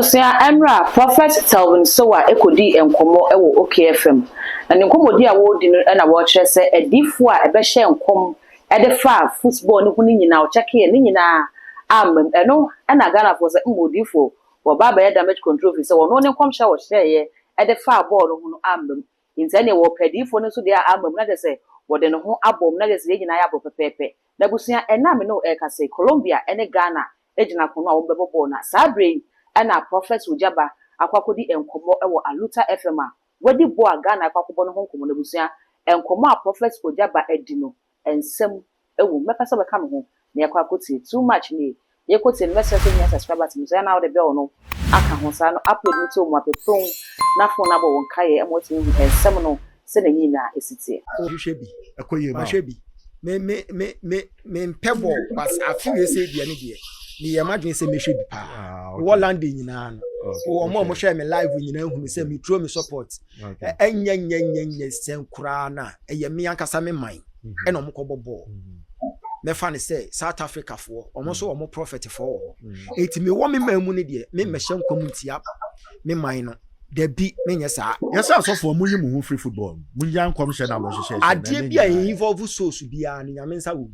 Abusua mmerɛ a Prophet Telvin Sowah kɔdii nkɔmmɔ wɔ OK FM. Na ne nkɔmmɔdi a wɔredi no na wɔrekyerɛ sɛ adiyifoɔ a ɛbɛhyɛɛ nkɔm de faa football no ho no nyinaa ɔkyɛkeeɛ ne nyinaa amma mu. Ɛno na Ghanafoɔ sɛ mm odiyifoɔ wɔba abɛyɛ damage control firi sɛ wɔno ne nkɔmhyɛ a wɔhyɛeɛ de faa bɔɔl no ho no amma mu. Nti ɛneɛ wɔpɛ adiyifoɔ no nso deɛ a amma mu na kyerɛ sɛ wɔde ne ho abɔ mu na kyerɛ sɛ yɛn nyinaa yɛ abɔ pɛpɛɛpɛ. Na abusua ɛnnɛ a me ne wo ɛrekasa yi Colombia ne Ghana gyina ko no a wɔbɛbɔ bɔɔl na saa berɛ yi ɛna Prophet Ogyaba akɔ akɔdi nkɔmmɔ wɔ Aluta FM a wadi bɔɔl a Ghana akɔ akɔbɔ no ho nkɔmmɔ no abusua nkɔmmɔ a Prophet Ogyaba adi no nsɛm wɔ mu mɛpɛ sɛ wɔbɛka me ho na yɛkɔ akɔtie too much nie yɛkɔtie no mɛsrɛ sɛ wonya subscribe button so ɛna wode bell no aka ho saa no upload no to mu apepem na phone abɔ wɔn kaeɛ ɛma wɔtumi hu nsɛm no sɛ na nyinaa ɛsi teɛ. Hwehwɛ bi. Ɛkɔ yie ma. Mahwɛ bi. Me mpɛ bɔɔl, but afe wei sɛ deɛ ne deɛ meyɛ m'adwene sɛ mehwɛ bi paa. Wɔ London nyinaa no, wɔn a wɔhwɛ me live nyinaa hunu sɛ meturo me support. Ɛnyɛ nyɛ nyɛ nyɛ sɛn koraa na ɛyɛ me ankasa me man ɛna wɔn kɔbɔ bɔɔl. Mɛfa ne sɛ South Africa foɔ, wɔn nso wɔn prophet foɔ wɔ hɔ, eti me wɔ me man mu no deɛ, me mmɛhyɛ nkɔm ntia me man no dabi, menyɛ saa. Yɛsɛ asɔfoɔ mo yi mo ho free football, mo nya nkɔmhyɛ na mo hyehyɛ. Adeɛ bi a involve souls biara no, Nyame nsa wɔ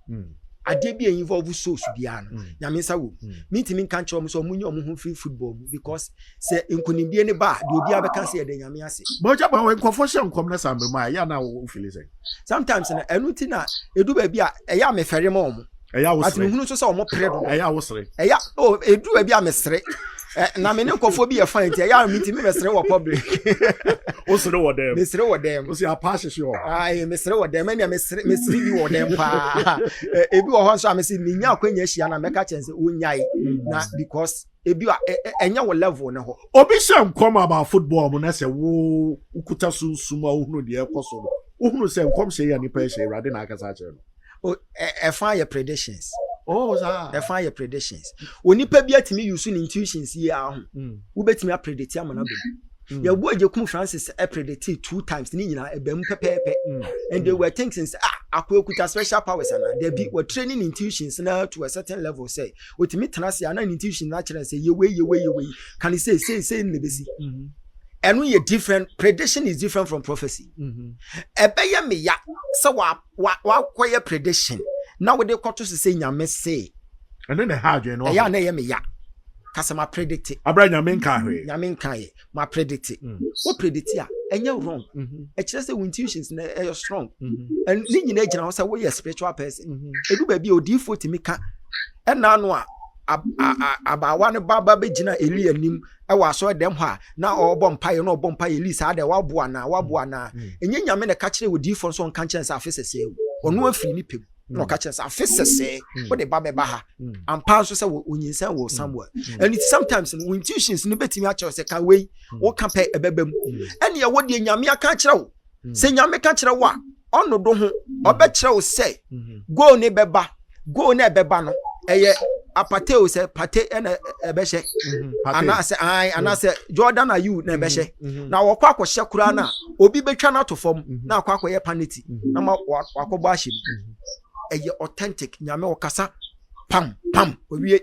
mu. Adeɛ bi a involve souls biara no, Nyame nsa wɔ mu. Mintimi nka nkyerɛ wɔn sɛ wɔn nyɛ wɔn ho free football mu, because sɛ nkonimdie ne ba a deɛ, obiara bɛka sɛ yɛde Nyame ase. Bɔgya ba wɔ nkɔfo hyɛ nkɔm na saa mbɛmu a ɛyɛ ana wo feel sɛ? Sometimes no, ɛno ti na edu baabi a ɛyɛ a mefɛre ma wɔn. Ɛyɛ ati awosere. Mehunu nso sɛ wɔn pere dodo. Ɛyɛ awosere. Ɛyɛ o, edu baabi a mesere ɛ na me ne nkɔfoɔ bi yɛ fine, nti ɛyɛ a mi ti mi mesere wɔ public. Wosere wɔ dɛm. Mesere wɔ dɛm. Wosi apa ahyehyɛ hɔ. Ayi, mesere wɔ dɛm, ɛnna mesere bi wɔ dɛm paa. Ɛ ebi wɔ hɔ nso a mesi menya akɔnya ahyia na mɛka kyɛn sɛ onyae na because ebi a ɛnyɛ wɔ level ne hɔ. Obi hyɛ nkɔm about football mu na sɛ wo wokuta sunsum a wohunu deɛ ɛkɔ so no, wohunu sɛ nkɔmhyɛ yi a nipa hyɛ, Awurade na akasa akyerɛ no? O, ɛfa yɛ predictions. Oh, saa. Ɛfa yɛ predictions. Onipa bi atumi use ne intuitions yi aho, wobɛtumi apredict ama no aba mu. Yɛbu Agyekum Francis ɛpredict two times, ne nyinaa ɛbɛn mu pɛpɛɛpɛ, and they were thinking sɛ, ah, akɔ ekuta special powers ana dabi. Wɔ training intuitions na to a certain level sɛ otumi tena ase ana ne intuition na kyerɛ sɛ yewe yewe yewe kan say say say ne besi. Ɛno yɛ different. Prediction is different from prophecy. Ɛbɛyɛ me ya sɛ wa wa wakɔyɛ prediction na wode kɔto so sɛ Nyame se. Ɛne na ɛha adwene no. Ɛyɛ a na ɛyɛ me ya kasa ma predict. Abra Nyame nka hwee. Nyame nka yɛ ma predict. Wo predict a, ɛnyɛ wrong. Ɛkyerɛ sɛ wo intuitions na ɛyɛ strong and ne nyinaa gyina hɔ sɛ woyɛ spiritual person. Edu baabi a odiifoɔ tumi ka ɛna ano a abaawa no ba bɛgyina Eli anim ɛwɔ asɔre dɛm hɔ a na ɔrebɔ mpaeɛ na ɔbɔ mpaeɛ, Eli saa deɛ waboa anaa waboa anaa. Ɛnyɛ Nyame na ɛka kyerɛ odiifoɔ nso ɔnka nkyɛn sɛ afe sɛsɛɛ o, ɔno afiri ne pɛm na ɔka kyerɛ sɛ afe sɛsɛɛ wode ba bɛba ha. Ampa nso sɛ onyinsɛn wɔ Samuel. And it sometimes no, wo intuitions no bɛtumi akyerɛ sɛ ka wei woka pɛ ɛbɛba mu. Ɛne ɛwɔ deɛ Nyame aka kyerɛ wo sɛ Nyame ka kyerɛ wo a, ɔno do ho ɔbɛkyerɛ wo sɛ goal ne bɛba, goal ne ɛbɛba no ɛyɛ apate o, sɛ pate ɛna ɛbɛhyɛ anaasɛ ae anaasɛ Jordan Ayew na ɛbɛhyɛ na wɔkɔ akɔhyɛ koraa no a, obi bɛtwa no ato fam na akɔ akɔyɛ penalty na ma wakɔbɔ ahyɛ mu. Ɛyɛ authentic. Nyame ɔkasa pam pam owie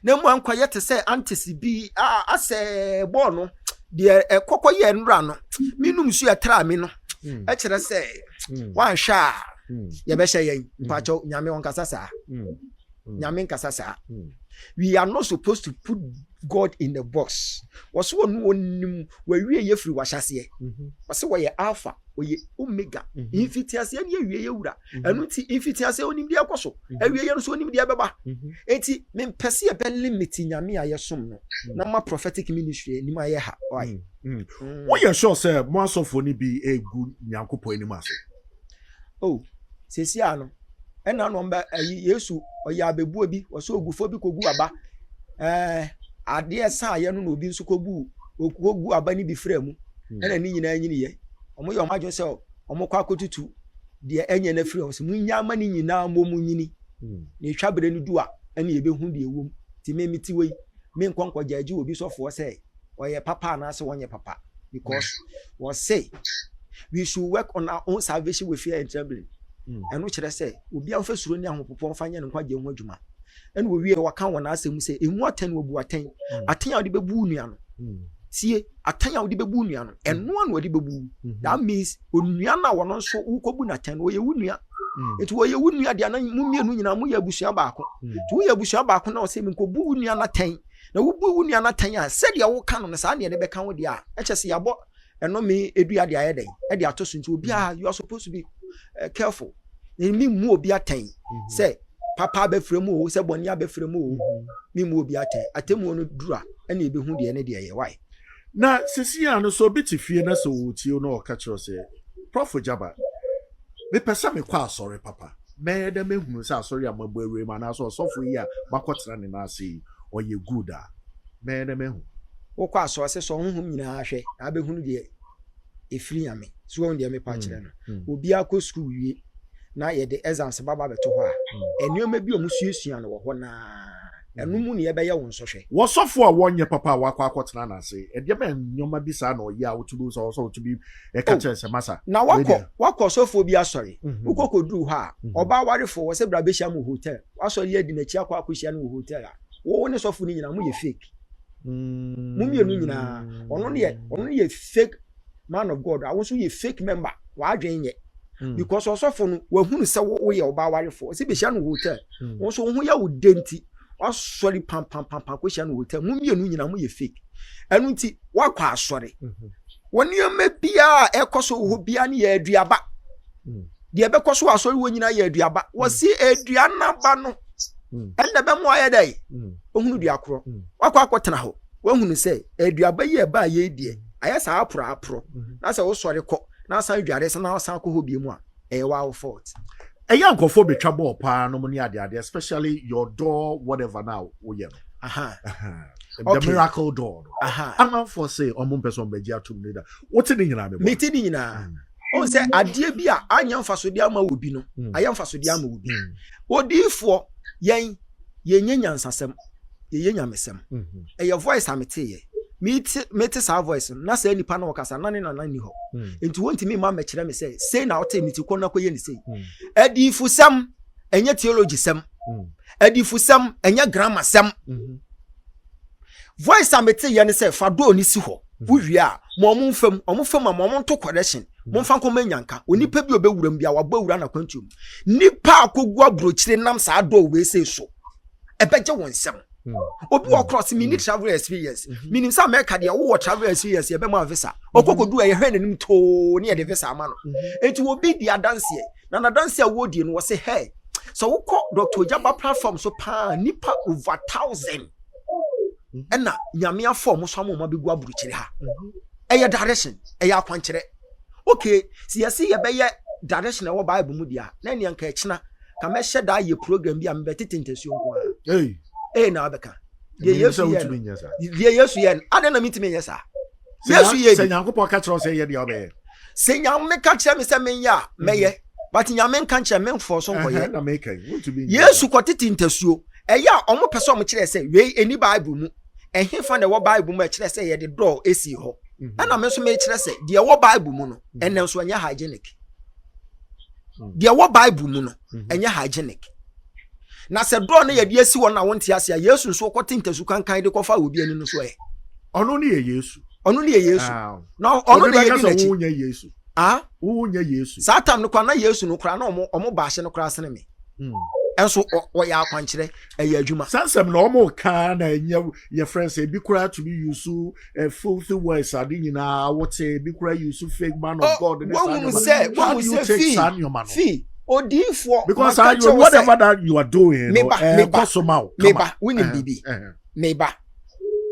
na mu ankɔyɛ te sɛ antes bi a asɛ bɔɔl no deɛ ɛkɔkɔ yɛ nnura no menum so yɛtra me no ɛkyerɛ sɛ wanhwɛ a yɛbɛhyɛ yɛn. Mpakyɛw, Nyame ɔnkasa saa. Nyame nkasa saa. We are not supposed to put God in the box. Wɔso wɔn wɔnim wɔawie yɛ firi wahyɛseɛ. Wɔsɛ wɔyɛ Alpha, wɔyɛ Omega, mfitiaseɛ ne awie yɛ wura. Ɛno nti mfitiaseɛ onim deɛ ɛkɔ so, awie yɛ no nso onim deɛ ɛbɛba. Eti mempɛ sɛ yɛbɛ limit Nyame a yɛsom no na ma prophetic ministry anim ayɛ ha. Ɔyɛ. Woyɛ sure sɛ mo asɔfoɔ no bi egu Nyankopɔn anim ase? Oh, sesi ano ɛna no ɔmbɛ ayi Yesu ɔyɛ abɛbuo bi, wɔsɛ ogufoɔ bi kogu aba, adeɛ saa yɛ no na obi nso kogu okogu aba no bi fira mu ɛna ne nyinaa nyini yɛ. Ɔmo yɛ ɔmo adwene sɛ ɔmo kɔ akɔtutu deɛ ɛnyɛ no afiri hɔ sɛ mo nya ama ne nyinaa mmɔ mu nyini na etwa bere no du a, ɛna yɛbɛhu deɛ ɛwɔ mu. Ti me ti wɔ yi, me nkɔ nkɔgya agye obi sɔfoɔ sɛ ɔyɛ papa anaasɛ wɔnyɛ papa, because wɔse we should work on our own salvation with fear and trembling. Ɛno kyerɛ sɛ obi amfa suro ne ahopopoɔ mfa nyɛ ne nkwagye ho adwuma. Ɛna owie waka wɔ n'asɛm mu sɛ emu atɛn wɔbu atɛn. Atɛn a wɔde bɛbu wo nua no. Tie, atɛn a wɔde bɛbu wo nua no, ɛno a na wɔde bɛbu wo. That means onua no a wɔno nso wokɔbu n'atɛn no, ɔyɛ wo nua. Nti wɔyɛ wo nua deɛ na mo mmienu nyinaa moyɛ abusua baako. Nti woyɛ abusua baako na ɔsɛ menkɔbu wo nua no atɛn. Na wobu wo nua no atɛn a, sɛdeɛ woka no no saa neɛ de bɛka wo deɛ a, ɛkyɛ sɛ yɛabɔ ɛnome dua de ayɛ dɛn ɛde ato so. Nti obiara, you are supposed to be careful. Mi mu obi atɛn sɛ papa abɛfra mu o, sɛ bɔne abɛfra mu o, mi mu obi atɛn. Atemmuo no duru a, ɛna ebehu deɛ ne deɛ yɛ wae. Na sisi a no, sɛ obi te fie na sɛ wɔtie no, ɔka kyerɛ sɛ, "Prof Gyaba, mepɛ sɛ mekɔ asɔre papa, mɛyɛ dɛ mehunu sɛ asɔre a mabɔ awura mu anaasɛ ɔsɔfo yi a makɔtena ne nan ase yi ɔyɛ good a, mɛyɛ dɛ mehu?" Wokɔ asɔre sɛ sɛ ɔhohom nyinaa hwɛ na abɛhunu deɛ ɛfiri Nyame so. Wɔn deɛ mepa kyerɛ no, obiara kɔ sukuu wie na yɛde exams baba bɛto hɔ a, nneɛma bi a wɔn suasua no wɔ hɔ naa, ɛno mu ne yɛbɛyɛ wɔn nsɔhwɛ. Wɔsɔfo a wɔnyɛ papa a wakɔ akɔtena n'ase, ɛdeɛ bɛn nneɛma bi saa na ɔyɛ a wotumi sɛ ɔsɔ wotumi ɛka kyerɛ sɛ masa? Na wakɔ sɔfoɔ bi asɔre, wokɔ kɔduru hɔ a, ɔbaa warefoɔ wɔ sɛ bra bɛhyia mu wɔ hotel, wasɔre yɛ adi n'akyi akɔ akɔhyia no wɔ hotel a, wo ne sɔfo no nyinaa moyɛ fake. Mo mmienu nyinaa, ɔno ne yɛ fake man of God a, wo nso yɛ fake member. W'adwene nyɛ because ɔsɔfo no wahunu sɛ woyɛ ɔbaa warefoɔ ɔsɛ bɛhyia no wɔ hotel, wo nso wo ho yɛ wo de nti wasɔre pampampampa kɔhyia no wɔ hotel. Mo mmienu nyinaa moyɛ fake. Ɛno nti wakɔ asɔre, wɔ nneɛma biara a ɛkɔ so wɔ hɔ biara no yɛ aduaba. Deɛ ɛbɛkɔ so wɔ asɔre wɔ nyinaa yɛ aduaba. Wɔsi adua naba no ɛnna bɛmo ayɛ dɛ ohunu dua korɔ. Wakɔ akɔtena hɔ, wahunu sɛ aduaba yi a ɛbaa yɛ deɛ ayɛ saa aporɔ aporɔ, na sɛ wosɔre kɔ na asan dware sɛ na asan kɔ hɔ bie mu a, ɛyɛ wo fault. Ɛyɛ nkurɔfoɔ betwa bɔɔl paa nom ne adeade, especially your door, whatever na woyɛ no, the miracle door no. Amanfoɔ sɛ ɔmo mpɛ sɛ ɔmo bɛgye atom ne da wote ne nyinaa mebɔ. Mete ne nyinaa. Ɔn sɛ adeɛ bi a anyɛ mfasodeɛ ama wɔ bi no, ayɛ mfasodeɛ ama wɔ bi. Odiifoɔ, yɛn yɛnyɛ nyansasɛm, yɛyɛ nyamesɛm. Ɛyɛ voice a meteyɛ, mete saa voice no na saa nipa no ɔkasa na ne nana ni hɔ, nti wɔntumi mma mmɛkyerɛ me sɛ sei na ɔte ne ti kɔ na kɔyɛ ne sei. Adiifosɛm ɛnyɛ theology sɛm, adiifosɛm ɛnyɛ grammar sɛm. Voice a mete yɛ ne sɛ fa door ne si hɔ, wowie a ma ɔmo mfam, ɔmo fam a ma ɔmo nto correction, momfa nkɔma nyanka. Onipa bi a ɔbɛwura mu bi a wabɔ awura n'akwantuo mu, nipa a akɔgu aburokyire nam saa door wei sei so ɛbɛgye wɔn nsɛm. Obi wɔ cross mi ni travel experience, minim sɛ America deɛ wowɔ travel experience yɛbɛma visa. Ɔkɔkɔdu a yɛhwɛ n'anim too ne yɛde visa ama no. Enti obi di adanseɛ na n'adanseɛ a wɔdie no, wɔsɛ hɛ sɛ wokɔ Dr Ogyaba platform so paa, nipa over 1,000 ɛna Nyame afɔ ɔmo so ama ɔmo abɛgu aburokyire ha. Ɛyɛ direction, ɛyɛ akwankyerɛ. Okay, si yɛsi yɛbɛyɛ direction ɛwɔ Bible mu deɛ a, na ɛnea nka ɛkyena ka mɛhyɛ da ayɛ program bi a mebɛtete ntasuo nko ara. Ee, na wabɛka deɛ Yesu yɛ no, deɛ Yesu yɛ no adan na mitumi nyɛ saa. Yesu yɛ bi. Sɛ Nyankopɔn ka kyerɛ sɛ yɛ deɛ, ɔbɛyɛ. Sɛ Nyame ka kyerɛ me sɛ menyɛ a, mɛyɛ, but Nyame nka nkyerɛ me mfɔ so nkɔyɛ. Yesu kɔtete ntasuo. Ɛyɛ a ɔmo pɛ sɛ ɔmo kyerɛ sɛ wei ɛni Bible mu. Ɛhe fa na ɛwɔ Bible mu a ɛkyerɛ sɛ yɛde door esi hɔ? Ɛna me nso mekyerɛ sɛ deɛ ɛwɔ Bible mu no, ɛnɛ nso ɛnyɛ hygienic. Deɛ ɛwɔ Bible mu no ɛnyɛ hygienic. Na sɛ door no yɛde asi hɔ na wonte ase a, Yesu nso kɔte ntasu kankan de kɔfa obi ani no so ɛ. Ɔno ne yɛ Yesu. Ɔno ne yɛ Yesu na ɔno ne yɛ di n'akyi. Wonyɛ Yesu. Ah, wonyɛ Yesu. Saa tam no kora na Yesu no kora na ɔmo baahye no kora sene me, ɛnso ɔyɛ akwankyerɛ, ɛyɛ adwuma. Saa nsɛm na ɔmo ka na ɛnyɛ yɛ friends. Ebi koraa tumi use filthy words ade nyinaa wote, ebi koraa use fake man of God ne saa nneɛma. Sɛ how do you take saa nneɛma no? Fi odiifoɔ. Because I, whatever that you are doing no, meba ɛkɔ so ma wo. Meba, wonim bibi, meba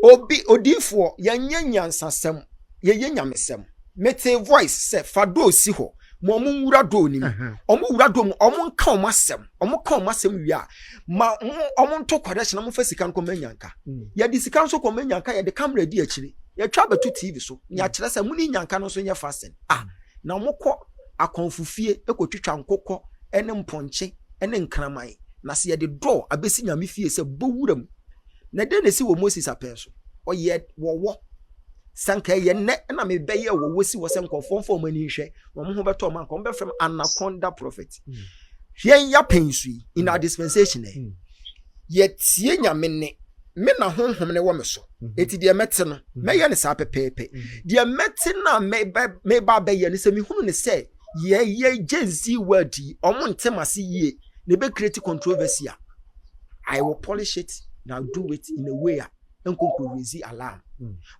obi odiifoɔ, yɛnyɛ nyansasɛm, yɛyɛ nyamesɛm. Mete voice sɛ fa door si hɔ ma ɔmo nwura door nim. Ɔmo wura door mu, ɔmo nka ɔmo asɛm. Ɔmo ka ɔmo asɛm wie a, ma ɔmo nto correction na ɔmo fa sika no kɔma nyanka. Yɛde sika nso kɔma nyanka, yɛde camera di akyire, yɛtwa abɛto TV so nea kyerɛ sɛ mo ne nyanka no nso nyɛ fasten. Ah, na ɔmo kɔ akɔnfo fie ekɔtwitwa nkokɔ ɛne mpɔnkye ɛne nkraman, na sɛ yɛde door abɛsi Nyame fie sɛ bɔ wura mu na den na esi wɔ Moses apɛn so ɔyɛ wɔwɔ sanka ɛyɛ nnɛ ɛna mebɛyɛ wɔwɔ si wɔ sɛ nkɔfoɔ mfa wɔn ani nhwɛ na wɔn ho bɛtɔ wɔn anka wɔn bɛfrɛ m anaconda prophet. Yɛn yapɛn so yi, in our dispensation ɛ. Yɛtie Nyame nne. Me na Honhom no wɔ me so. Enti deɛ mɛte no, mɛyɛ no saa pɛpɛɛpɛ. Deɛ mɛte no a meba abɛyɛ no, sɛ mehunu no sɛ yɛyɛ Gen Z world yi, ɔmo nte m'ase yie, na ɛbɛ create controversy a, I will polish it and I'll do it in a way a ɛnkɔ raise alarm.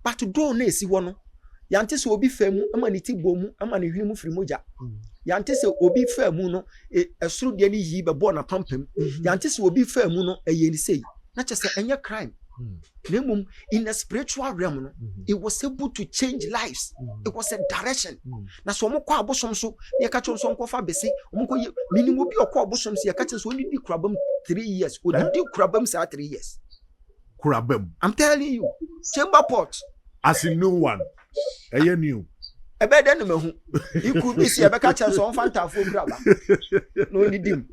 But door no a ɛsi hɔ no, yɛante sɛ obi faa mu ma ne ti bɔ mu ma ne hwene mu firi mogya. Yɛante sɛ obi faa mu no, ɛsoro deɛ no yii bɛbɔɔ n'apampam. Yɛante sɛ obi faa mu no ɛyɛ ne sei. Na kyerɛ sɛ ɛnyɛ crime. Na mmom in the spiritual realm no, it was able to change lives. It was a direction. Na sɛ wɔn kɔ abosom so na yɛka kyerɛ wɔn sɛ wɔn kɔfa bese, wɔn kɔ yɛ minim obi ɔkɔ abosom so yɛka kyerɛ sɛ ɔnidi kurabam 3 years, odidi kurabam saa 3 years. Kurabam. I'm telling you, chamber pot. As a new one, ɛyɛ new. Ɛbɛyɛ dɛ no mahu iku bi si ɛbɛka kyerɛ sɛ ɔmfa ntaafoɔ kuraba na ɔnidi mu.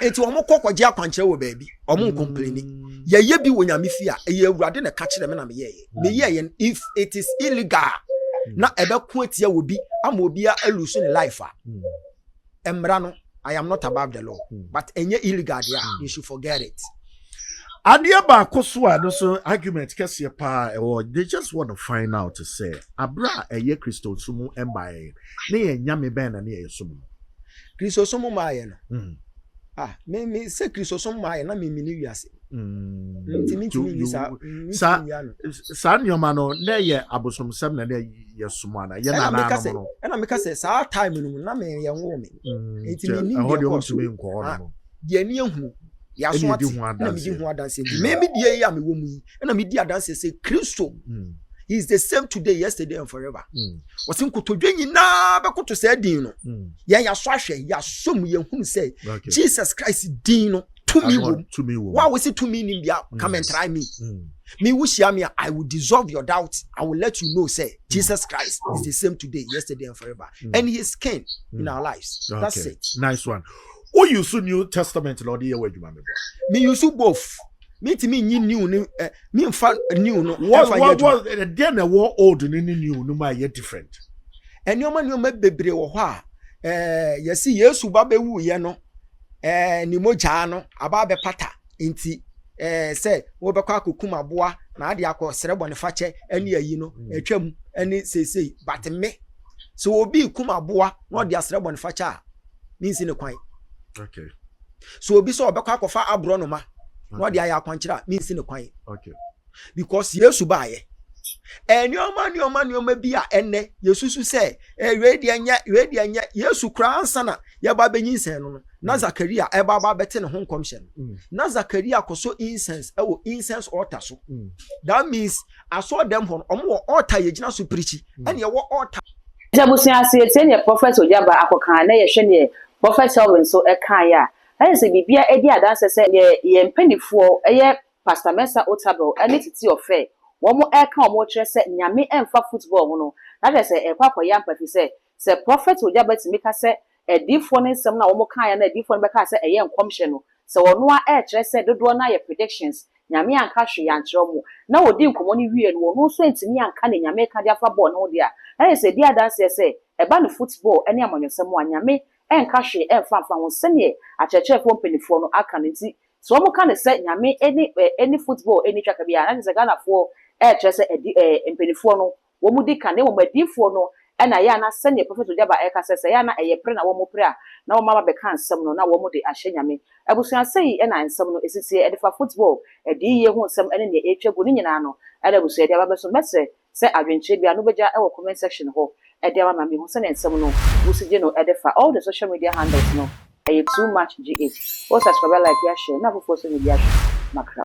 Eti wɔn kɔ kɔgye akwankyerɛ wɔ baabi, wɔn ncomplain. Yɛyɛ bi wɔ Nyame fie a, ɛyɛ Awurade na ɛka kyerɛ me na meyɛɛyɛ. Meyɛɛyɛ no, if it is illegal na ɛbɛko atia wɔ bi ama obi alose ne life a, mmara no, I am not above the law, but ɛnyɛ illegal deɛ a, you should forget it. Adeɛ baako so a no so argument kɛseɛ paa ɛwɔ, they just want to find out sɛ abere a ɛyɛ Kristosom mbaeɛ ne yɛ Nyame bɛn na ne yɛ som no? Kristosom maayɛ no, ah, me sɛ Kristosom maayɛ na me ne wiase nti mentumi nyi saa. Saa saa nneɛma no na yɛ abosomsɛm na ne yɛ som ana yɛ nananom no? Ɛna meka sɛ saa time no mu na me yɛ nwo me, nti me nim deɛ kɔ so deɛ ni ehunu yɛaso ate na medi ho adanseɛ. Nti me deɛ yi a mewɔ mu yi ɛna medi adanseɛ sɛ Kristo, he is the same today, yesterday and forever. Wɔsi nkotodwe nyinaa bɛkoto saa din no. Yɛn yɛaso ahwɛ, yɛaso mu, yɛhunu sɛ Jesus Christ din no tumi wɔ mu. Wa wosi tumi nim bia, come and try me. Me wo hyia me a, I will dissolve your doubt. I will let you know say Jesus Christ is the same today, yesterday and forever, and he is king in our lives. That's it. Nice one. Wo use New Testament na ɔde yɛ wɔ adwuma mi bɔ? Me use both. Me ntumi nyi new ne ɛ mi nfa new no. Ɛnfa yɛ adwuma. Ɛdeɛ na ɛwɔ old ne new no mu a ɛyɛ different? Nneɛma bebree wɔ hɔ a yɛsi Yesu ba bɛwu yɛ no, ne mogyaa no aba abɛpata, nti sɛ wɔbɛkɔ akɔkum aboa na ade akɔ srɛ bɔne fakyɛ ɛne ayi no atwam ɛne seesei. But me, sɛ obi kum aboa na ɔde asrɛ bɔne fakyɛ a, mensi ne kwan. So obi sɛ ɔbɛkɔ akɔfa aborɔnoma na ɔde ayɛ akwankyerɛ a, mensi ne kwan. Because Yesu baayɛ, nneɛma bi a ɛnɛ yɛsusu sɛ wei deɛ nyɛ, wei deɛ nyɛ, Yesu koraa ansa na yɛba bɛnyinsɛn no, na Zakaria ɛba aba bɛte ne ho nkɔmhyɛ no, na Zakaria kɔsɔ incense ɛwɔ incense altar so. That means asɔ dɛm hɔ no, ɔmo wɔ altar yɛgyina so preach, ɛna yɛwɔ altar. Nti abusua ase yɛtie neɛ Prophet Ogyaba akɔka na yɛhwɛ neɛ Prophet Kelvin nso ɛkaeɛ a, ɛyɛ sɛ biribia adi adanse sɛ neɛ yɛn mpanimfoɔ ɛyɛ Pastor Mensa Otabil ɛne Titi Ɔfɛ wɔn ɛka wɔn kyerɛ sɛ Nyame ɛmfa football ho no, na kyerɛ sɛ ɛkɔ akɔyɛ ampa fi sɛ Prophet Ogyaba tumi ka sɛ adiifoɔ no nsɛm no a wɔn kaeɛ na adiifoɔ no bɛka sɛ ɛyɛ nkɔmhyɛ no, sɛ wɔn a ɛrekyerɛ sɛ dodoɔ no ayɛ predictions, Nyame anka hwee ankyerɛ mo, na wɔdi nkɔmmɔ no wie no, wɔn nso ntumi anka ne Nyame ka de afa bɔɔl no ho deɛ a, ɛyɛ sɛ di adanseɛ sɛ ɛba no football ne amanyɔsɛm a, Nyame ɛnka hwee ɛmfa mfa ho sɛneɛ akyerɛkyerɛfoɔ mpanimfoɔ no aka no. Nti sɛ wɔn ka ne sɛ Nyame ɛne football ɛni twaka bi a, na kyerɛ sɛ Ghanafoɔ ɛrekyerɛ sɛ ɛdi mpanimfoɔ no wɔn di kan, na mmom adiifoɔ no ɛna ɛyɛ ana sɛneɛ Prophet Ogyaba ɛka sɛ ɛyɛ ana ɛyɛ pere na wɔn pere a na wɔn aba bɛka nsɛm no na wɔn de ahyɛ Nyame abusua. Sɛyi ɛna nsɛm no esisi ɛde fa football ɛde yie ho nsɛm ɛne nea ɛretwa gu ne nyinaa no ɛna abusua de aba bɛso. Mɛsrɛ sɛ adwenkyerɛ bi a no bɛgya ɛwɔ comment section hɔ ɛde ama ma mehu sɛnea nsɛm no wosi gye no ɛde fa. All the social media handles no ɛyɛ Too Much GH. Wo subscribe, like, ya share na afoforɔ so ne bi ahwɛ makra.